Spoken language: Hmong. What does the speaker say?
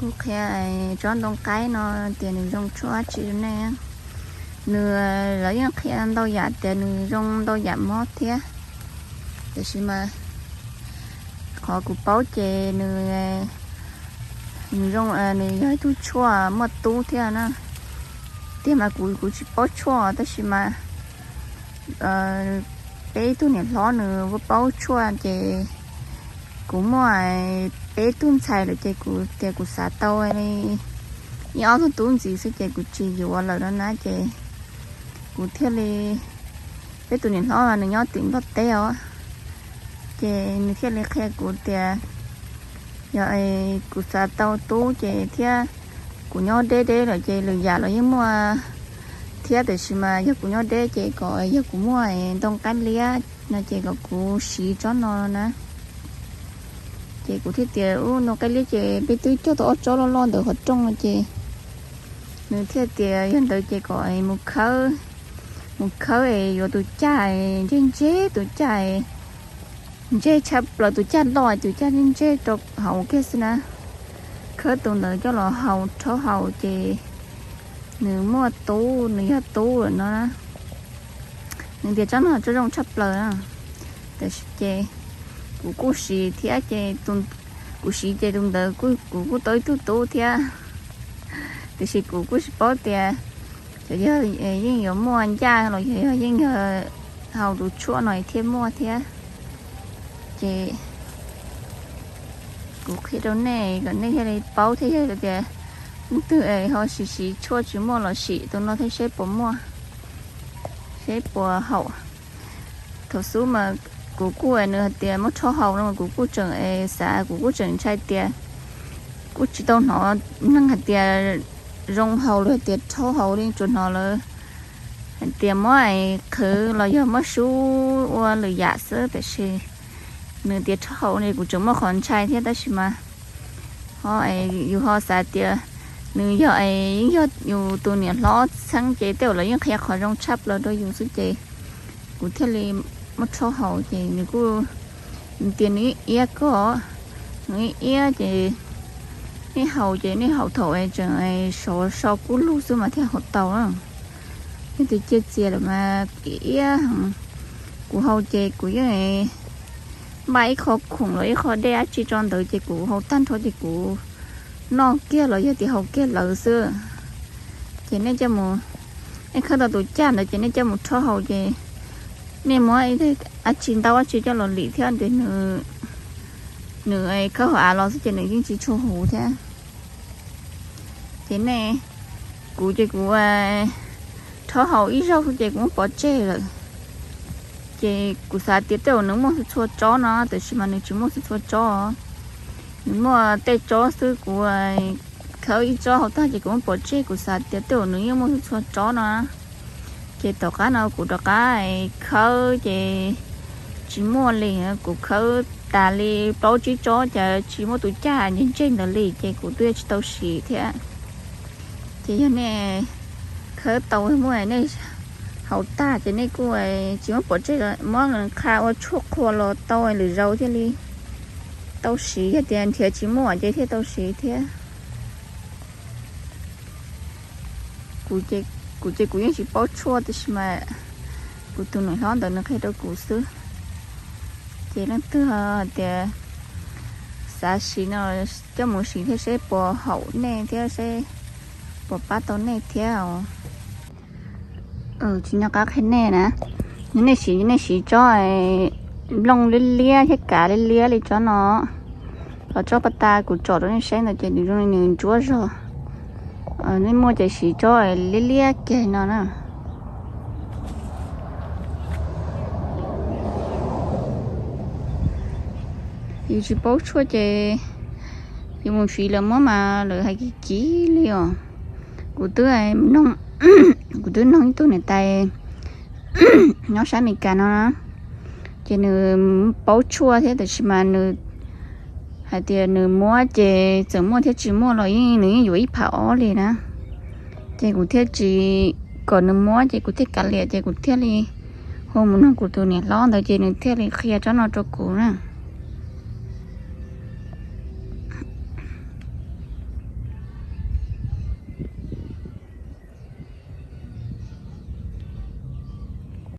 Kuv qhia tsob ntoo qaib no tias nws zoo tshuaj dab tsi rau nej. Nws, lawv yeej qhia ntau yam tias nws zoo ntau yam mob thiab, tiam sis mas qhov kuv paub ces nws, nws zoo, nws yog ib tug tshuaj muaj tub thiab na. Tiag mas kuv, kuv tsis paub tshuaj tab sis mas peb ib tug niam hlob nws ua paub tshuaj ces kuv muaj peb tug ntxhais lawm ces kuv tias kuv xav tau li ib ob tug tub ntxiv xwb ces kuv tsis yuav lawm no na ces kuv thiaj li, peb tus niam hlob nws nyob tim Nplog teb os, ces nws thiaj li qhia kuv tias yog kuv xav tau tub ces thiab kuv nyob deb deb lawm ces lwm yam los yeej muaj thiab, tiam sis mas yog kuv nyob deb ces kom yog kuv muaj ntoo qaib liab no ces kom kuv siv tsob no na. Ces kuv thiaj tias ub, ntoo qaib liab ces peb twb cog tau ob tsob loj loj ntawm qhov rooj no ces nws thiaj tias yog ntawd ces kom mus khawb, mus khawb es yuav tus cag ntse ntse, tus cag ntse tshaj plaws, tus cag loj, tus cag ntse ntse rau hauv kiag xwb na. Khawb tus ntawd coj los haus, rhaub haus ces nws muaj tub, nws yog tub lawm no na. Nws tias tsob no tsob zoo tshaj plaws na. Tab sis ces kuv kuj siv thiab ces kuv siv ces tus ntawd kuv kuj tau ib tug tub thiab. Tiam sis kuv kuj tsis paub tias yog yeej yuav muaj ncaj los yog yeej yog haus tus tshuaj no thiaj muaj thiab. Ces kuv qhia rau nej kom nej thiaj li paub thiab, yog tias leej twg ho siv siv tshuaj tsis muaj los sim tus no thiab seb puas muaj, seb puas haum. Thaum xub mas kuv kuj, nws hais tias muab rhaub haus no mas kuv kuj tseem xav, kuv kuj tseem ntshai tias kuj tsis tau hnov neeg hais tias zoo haus los hais tias rhaub haus li, tsuas hnov lawv hais tias muab qhwv los yog muab sub ua lwm yam xwb, tiam sis nws tias rhaub haus ne kuv tseem muaj qhov ntshai thiab, tab sis mas ho yus ho xav tias nws yog, yeej yog yus tus niam hlob txheeb ces tej zaum lawv yeej qhia qhov zoo tshaj plaws rau yus xwb ces kuv thiaj li muab rhaub haus ces nws kuj, nws tias nws ib iab koj, nws ib iab ces nej haus ces nej haus thaum tseem sov so kub lug xwb mas thiaj haus tau. Yog tias ciaj txias lawm mas ib iab, kuv haus ces kuv yeej npaj ib qho khoom los ib qho dej dab tsi tso ntawd ces kuv haus tag nrho ces kuv noj kiag los yog tias haus kiag lawv xwb. Ces nej coj mus, nej khawb tau tus cag ntawd ces nej coj mus rhaub haus ces nej muab dab tsi ntaub dab tsi coj los lim thiab ces nws khawb hauv av los xwb ces nws yeej tsis tshua huv thiab. Ces nej, kuv ces kuv rhaub haus ib zaug xwb ces kuv muab pov tseg lawm. Ces kuv xav tias tej zaum nws muaj txhua txhua tsob no, tiam sis mas nws tsis muaj txhua txhua tsob. Nws muaj tej tsob xwb, kuv khawb ib tsob haus tag ces kuv muab pov tseg, kuv xav tias tej zaum nws yeej muaj txhua txhua tsob no. Ces tom qab no kuv rov qab khawb ces tsis muaj li, kuv khawb tas li plaub tsib tsob ces tsis muaj tus cag ntse ntse ntawd li ces kuv twb tsis tau siv thiab. Ces yog nej khawb tau muaj nej haus tag ces nej kuj tsis muab pov tseg, muab qha ua tshuaj qhua los tau lwm zaus thiaj li tau siv, yog tias nrhiav tsis muaj ces thiaj tau siv thiab. Kuv ces kuv yeej tsis paub tshuaj, tab sis mas kuv tus niam hlob ntawd nws qhia rau kuv xwb. Ces leej twg hais tias xav siv no coj mus siv thiab seb puas haum nej thiab seb puas pab tau nej thiab os. Tsis nco qab qhia nej na, yog nej siv nej siv tsob nplooj liab liab thiab kav liab liab li tsob no, los tsob pas tas kuv tsom rau nej saib ntawd ces nws zoo li nws ntsuab zog. Nej muaj ces siv tsob liab liab kiag no na. Yus tsis paub tshuaj ces yus mus siv lawv muab mas lawv hais kiv kiv li os. Kuv twb, kuv twb noog ib tug niam tais nyob sab Amelikas no na, ces nws paub tshuaj thiab tab sis mas nws hais tias nws muab ces txawm muaj thiab tsis muaj los yeej nws yeej yuav ib phav ob li na. Ces kuv thiaj tsis, kom nws muab ces kuv thiaj kav liam ces kuv thiaj li hu mus noog kuv tus niam hlob ntawd ces nws thiaj li qhia tsob no rau kuv na.